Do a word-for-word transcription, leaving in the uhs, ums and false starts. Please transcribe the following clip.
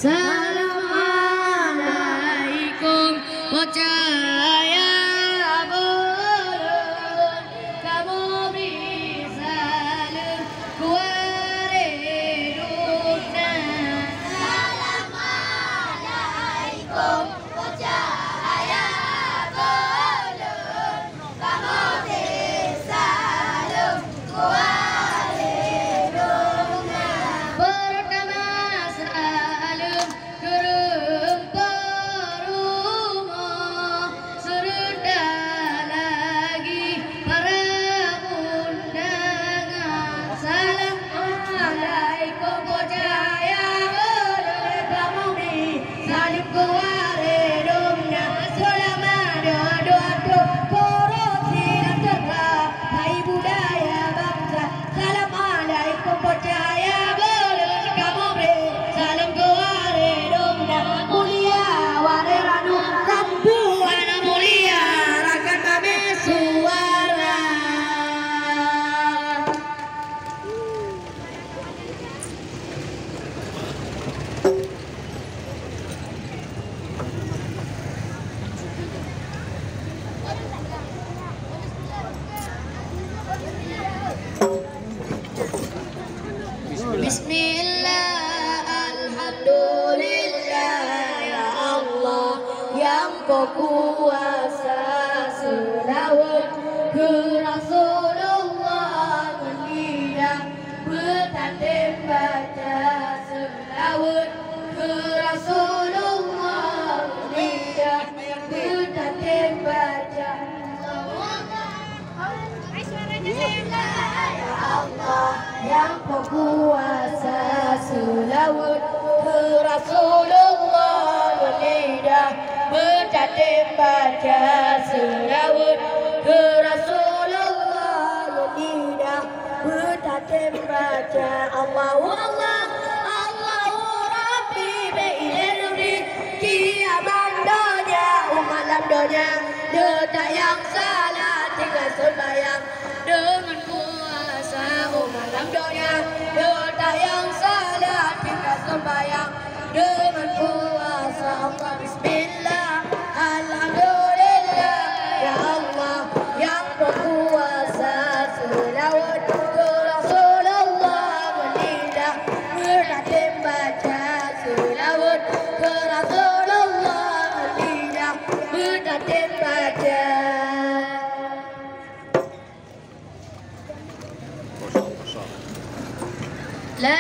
Assalamualaikum, peucaya bolon, kamoe bri saleuem kuare dum na. Assalamualaikum, peucaya bolon, kamoe bri saleuem kuare dum na. Peurtama saleuem keu rumpok rumoh, seureuta lagi para undangan. Assalamualaikum, peucaya bolon, kamoe bri saleuem kuare dum na. Seulama dua-dua troh, kureueng sinan teuka, hai budaya bansa. Assalamualaikum, peucaya bolon, kamoe bri saleuem kuare dum na. Mulia ware ranup rampuan, mulia rakan mamé suara. Bismillah, alhamdulillah, ya Allah nyang kuasa, seulaweuet keu Rasulullah ngon lidah, beutatem baca seulaweuet keu Rasulullah ngon lidah, beutatem baca. Ya Allah nyang kuasa, seulaweuet keu Rasulullah ngon lidah, beutatem baca seulaweuet keu Rasulullah ngon lidah, beutatem baca. Allahu Allah, Allahu Rabbi, bri ilée leubeh kiaman donya, umat lam donya, le tayang salat tinggai seumbahyang. Deungon kuasa umat lam donya, le tayang salat tinggai seumbahyang. Deungon kuasa Allah, bismillah, alhamdulillah, ya Allah nyang kuasa, seulaweuet keu Rasulullah ngon lidah, beutatem baca seulaweuet keu Rasulullah ngon lidah, beutatem baca. La